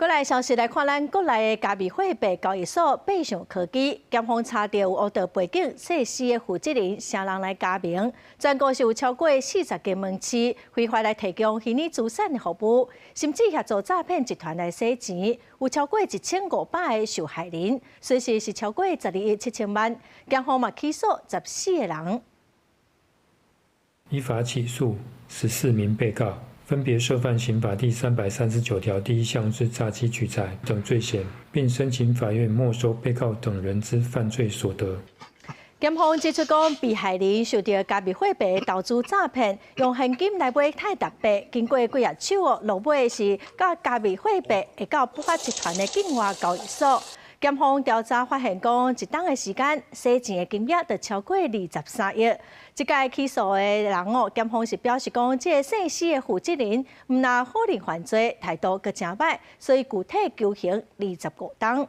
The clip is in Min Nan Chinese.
過來消息來看，咱國內的加密貨幣交易所幣上科技，檢方查著有烏道背景、姓施的負責人，聲人來加盟，全國是有超過40間門市，非法來提供虛擬資產的服務，甚至協助詐騙集團來洗錢，有超過1500個受害人，損失是超過12億7千萬。檢方嘛起訴14個人。依法起訴14名被告。分別涉犯刑法第339條第一項之詐欺取財等罪嫌，並申請法院沒收被告等人之犯罪所得。檢方指出講，被害人受著加密貨幣投資詐騙，用現金來買泰達幣，經過幾隻手哦，落尾是佮加密貨幣會到不法集團的境外交易所。檢方調查發現，講一冬的時間，洗錢的金額就超過23億。這屆起訴的人哦，檢方是表示講，這个姓施的負責人毋但否認犯罪，態度閣誠䆀，所以具體求刑25冬。